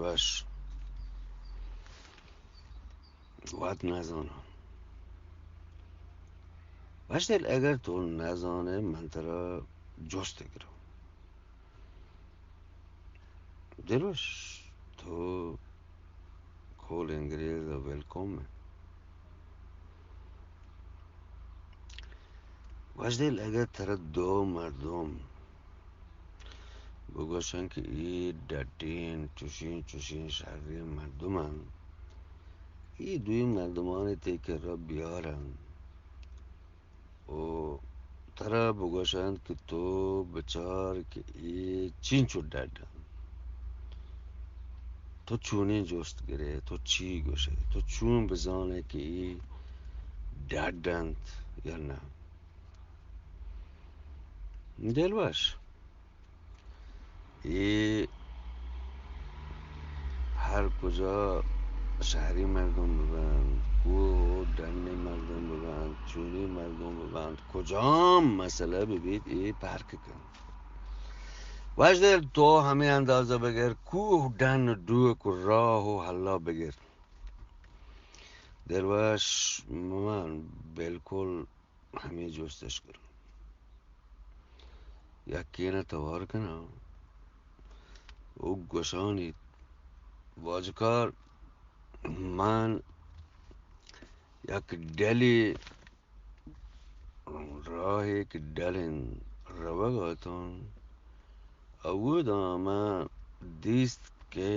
وش، وت نزاناں. وش دل، اگر تو نزانے، من ترا جست گراں. دلوش، تو کول انگریز ء ویلکم ئے. وشدل، اگر ترا دو مردم بگوشن کہ اے ڈڈیں چوشیں چوشیں شریں مردم انت، اے دوئیں مردمانی تئی کرا بیارن، و ترا بگوشنت کہ تو بچار کہ اے چینچو ڈڈ انت، تو چونیں جست گرے، تو چی گوشے، تو چون بزانے کہ اے ڈڈ انت یا نہ؟ دلوش، اے ہر کجا شہری مردم ببنت، کوہ و ڈنی مردم ببنت، چونی مردم ببنت، کجام مسئلہ ببیت، اے پرک کنت. وشدل، تو ہمے اندازہ بگر، کوہ، ڈن، ڈوک و راہ و ہلا بگر. دلوش، من بالکل ہمے جست اش کن. یکین ء توار کناں و گوشانیت، واجکار، من یک ڈلی راہے کہ ڈلیں روگ ء اتاں، اودا من دیست کہ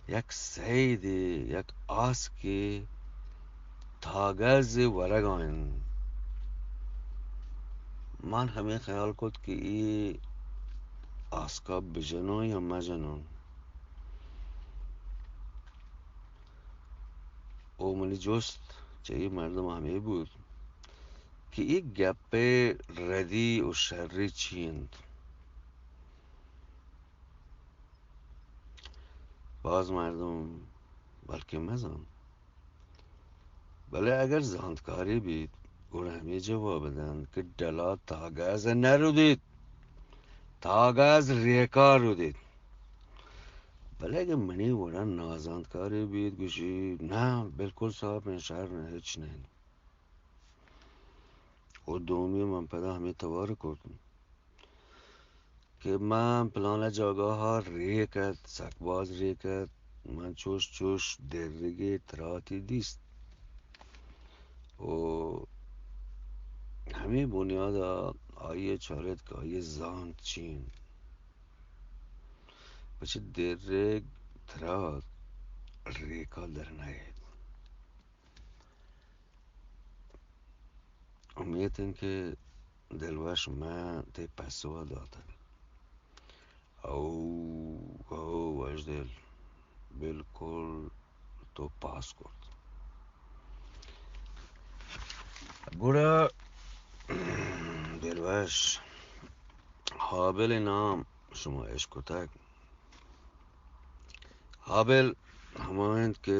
یک سیدے، یک آسکے تاگز ورگا انت. من ہمے خیال کت کہ اے آسکا بجناں یا مجناں. او منی جست چہ اے مردم ہمے بوت کہ اے گپ ء ردی و شری چی انت؟ باز مردم بلکیں مزن، بلے اگر زانتکارے بیت، گڑا ہمے جواب دنت کہ ڈلا تاگاز نہ رودیت، تاگاز ریکا رودیت. بلے اگر منی وڑا نازانتکارے بیت، گوشی، نہ، بالکل صاف انت، شر نہ، ہچ نہ انت. و دومی من پدا ہمے توار کرت کہ من پلانہ جاگاہا ریک ات، سک باز ریک ات، من چوش چوش درگے تراتی دیست. و ہمے بنیادا آئی ء چارت کہ آئی ء زانت چی انت. پچے درگ ترات ریکا در نئیت. امیت انت کہ دلوش من تئی پسو ء داتگ. او، او وشدل، بالکل تو پاس کرت. گڑا دلوش، ہابل نام شما اشکتگ. ہابل ہما انت کہ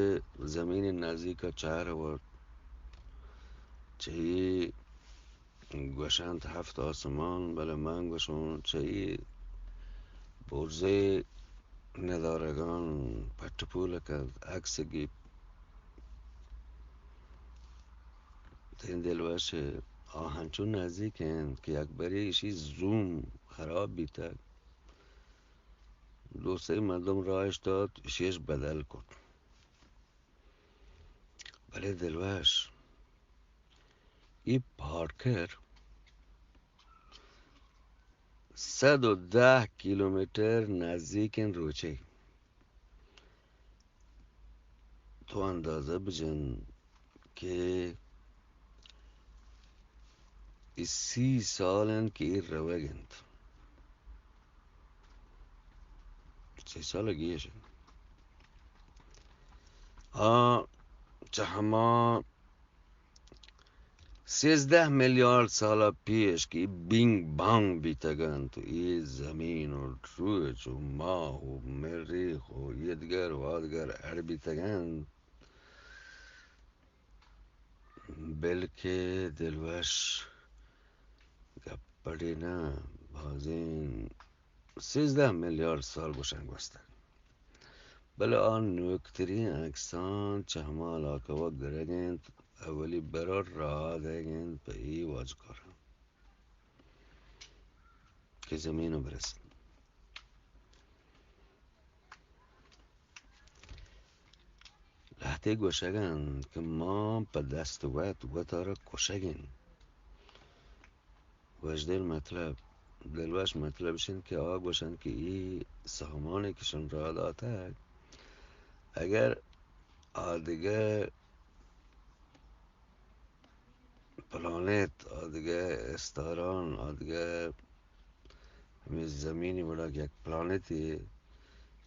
زمین نزیک ء چار ورت، چہ اے گوشنت ہفت آسمان، بلے من گوشوں چہ اے برزے ندارگان پٹ پول کنت، عکس گیپت. تئی دلوش، آ ہنچو نزیک انت کہ یک برے ایشی زوم خراب بیتگ. دو سئے مردم راہ اش دات، ایشی اش بدل کت. بلے دلوش، اے پارکر سد و دہ کیلومتر نزیکیں روچے. تو اندازہ بجن کہ اے سی سال انت کہ اے روگ انت. سی سال گیش انت. آ چہ ہما سیزدہ میلیارد سال پیش کہ بینگ بانگ بیتگ انت، اے زمین و روچ و ماہ و مریخ و ایدگر وادگر اڑ بیتگ انت. بلکہ دلوش، گپ پڑے نہ، بازیں سیزدہ میلیارد سال گوشن گوستگ. بلے آ نوکتریں عکساں چہ ہما علاقہ ءَ گرگ ءَ انت، اولی بر ءَ راہ دئیگ ءَ انت پہ اے واجکاراں کہ زمین ءَ برسن۔ لہتے گوشگ ءَ انت کہ ما پہ دست وت وتارا کشگ ءَ انت۔ وشدل مطلب، دلوش مطلب اش انت کہ آ گوشنت کہ اے سامانے کہ شن راہ داتگ، اگر آ دگہ پلانت، آ دگہ استاران، آ دگہ ہمے زمینی وڑا کہ یک پلانتے،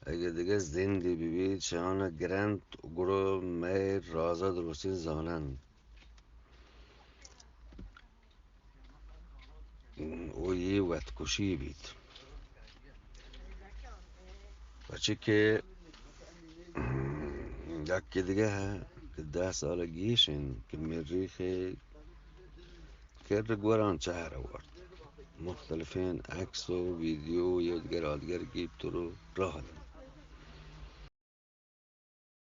اگہ دگہ زندے بہ بیت، شان گرنت، گڑا مئے راز ءَ درستیں زاننت۔ او اے وت کشی بیت۔ پرچے کہ یکے دگہ کہ دہ سال گیش انت کہ مریخ ءِ کر گوراں چہر آورت، مختلفیں عکس و ویدیو یا دگر آدگر گیپتر و راہ دنت۔